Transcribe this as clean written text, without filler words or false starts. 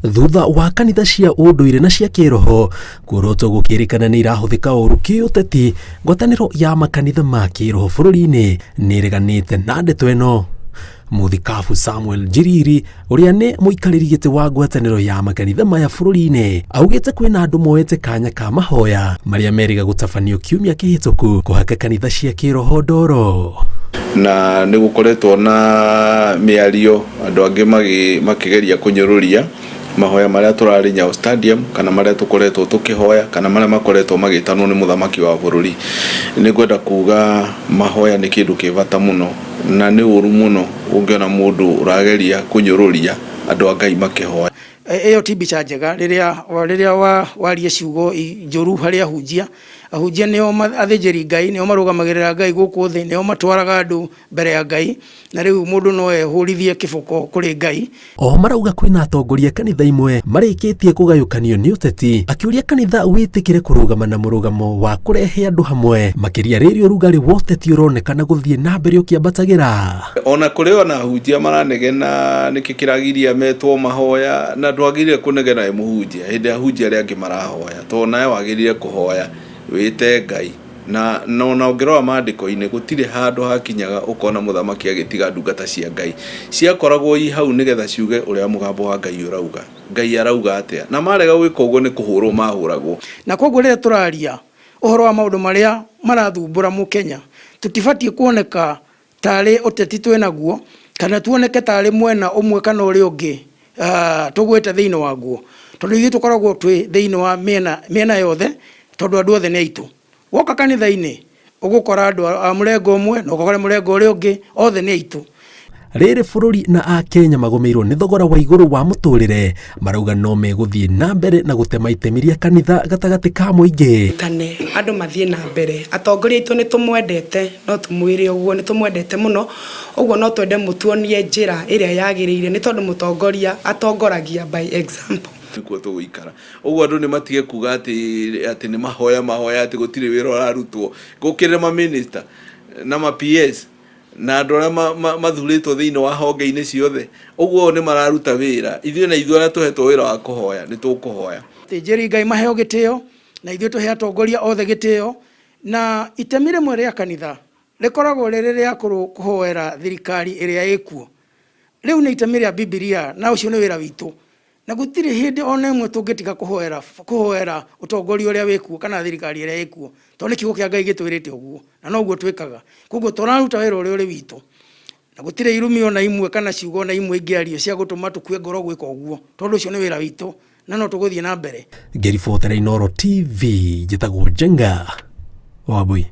Thutha wa kanitha cia ũndũire na cia kĩroho kuorotwo gũkĩrĩkana nĩ irahũthĩka ũru kĩũteti, ngwatanĩro ya makanitha ma kĩroho bũrũri-inĩ nĩ ĩreganĩte na ndeto ĩno. Mũthikabu Samuel Njiriri ũrĩa nĩ mũikarĩri gĩtĩ wa ngwatanĩro ya makanitha maya bũrũri-inĩ augĩte kwĩna andũ moete kanya ka mahoya marĩa merĩga gũtabanio kiumia kĩhĩtũku kũhaka kanitha cia kĩroho ndoro. Na nĩ gũkoretwo na mĩario andũ angĩ makĩgeria kũnyũrũria mahoya marĩa tũrarĩ Nyayo Stadium kana marĩa tũkoretwo tũkĩhoya kana marĩa makoretwo magĩtanwo nĩ mũthamaki wa bũrũri. Nĩ ngwenda kuga mahoya nĩ kĩndũ kĩ bata mũno na nĩ ũru mũno ũngĩona mũndũ ũrageria kũnyũrũria andũ a Ngai makĩhoya. Ĩyo ti mbica njega rĩrĩa rĩrĩa waria ciugo njũru harĩ ahunjia. Ahunjia nĩo athĩnjĩri Ngai, nĩo marũgamagĩrĩra Ngai gũkũ thĩ, nĩo matwaraga andũ mbere ya Ngai, na rĩu mũndũ no ehũrithie kĩboko kũrĩ Ngai. Oho marauga kwĩna atongoria kanitha imwe marĩkĩtie kũgayũkanio nĩ ũteti, akĩũria kanitha wĩtĩkĩre kũrũgama na mũrũgamo wa kũrehe andũ hamwe, makĩria rĩrĩa ũrugarĩ wa ũteti ũronekana gũthiĩ na mbere ũkĩambatagĩra. Ona kũrĩ ona ahunjia maranegena nĩkĩ kĩragiria metwo mahoya, na ndwagĩrĩire kũnegena wĩ mũhunjia hĩndĩ ĩrĩa ahunjia arĩa angĩ marahoya, tondũ nawe wagĩrĩire kũhoya wĩte Ngai. Na na ona ũngĩrora maandĩko-inĩ gũtirĩ handũ hakinyaga ũkona mũthamaki agĩtiga ndungata cia Ngai. Ciakoragwo i hau nĩgetha ciuge ũrĩa mũgambo wa Ngai ũrauga. Ngai arauga atĩa? Na marega gwĩka ũguo nĩ kũhũrwo mahũragwo. Na kwoguo rĩrĩa tũraria ũhoro wa maũndũ marĩa marathumbũra Mũkenya, tũtibatiĩ kuoneka tarĩ ũteti twĩ naguo, kana tuoneke tarĩ mwena ũmwe kana ũrĩa ũngĩ tũgwĩte thĩinĩ waguo, tondũ ithuĩ tũkoragwo twĩ thĩinĩ wa mĩena, mĩena yothe, tondũ andũ othe nĩ aitũ. Woka kanitha-inĩ, ũgũkora andũ a mũrengo ũmwe na ũkore mũrengo ũrĩa ũngĩ, othe nĩ aitũ. Rĩrĩ bũrũri na Akenya magũmĩirwo nĩ thogora wa igũrũ wa mũtũrĩre, marauga no megũthiĩ na mbere na gũtema itemi rĩa kanitha gatagatĩ ka mũingĩ. Tane andũ mathiĩ na mbere. Atongoria aitũ nĩ tũmwendete, no tũmwĩre ũguo, nĩ tũmwendete mũno, ũguo no twende mũtuonie njĩra ĩrĩa yagĩrĩire nĩ tondũ mũtongoria atongoragia by example. Nĩkuo tũgũikara. Ũguo andũ nĩ matige kuga atĩ atĩ nĩ mahoya mahoya atĩ gũtirĩ wĩra ũrarutwo. Gũkĩrĩ ma minister na ma PS na andũ arĩa mathurĩtwo thĩinĩ wa honge-inĩ ciothe. Ũguo o nĩ mararuta wĩra. Ithuĩ na ithuĩ arĩa tũhetwo wĩra wa kũhoya nĩ tũkũhoya. Athĩnjĩri Ngai maheo gĩtĩo, na ithuĩ tũhe atongoria othe gĩtĩo. Na itemi rĩmwe rĩa kanitha rĩkoragwo rĩrĩ rĩa kũhoera thirikari ĩrĩa ĩkuo. Rĩu nĩ itemi rĩa Bibilia na ũcio nĩ wĩra witũ. Na gũtirĩ hĩndĩ o na ĩmwe tũngĩtiga kũhoera kũhoera ũtongoria ũrĩa wĩkuo kana thirikari ĩrĩa ĩkuo, tondũ nĩ kiugo kĩa Ngai gĩtwĩrĩte ũguo, na noguo twĩkaga. Koguo tũraruta wĩra ũrĩa ũrĩ witũ, na gũtirĩ irumi o na imwe kana ciugo o na imwe ingĩario cia gũtũma tũkue ngoro gwĩka ũguo, tondũ ũcio nĩ wĩra witũ na no tũgũthiĩ na mbere. Ngĩribotera Inooro TV, njĩtagwo Njenga Wambui.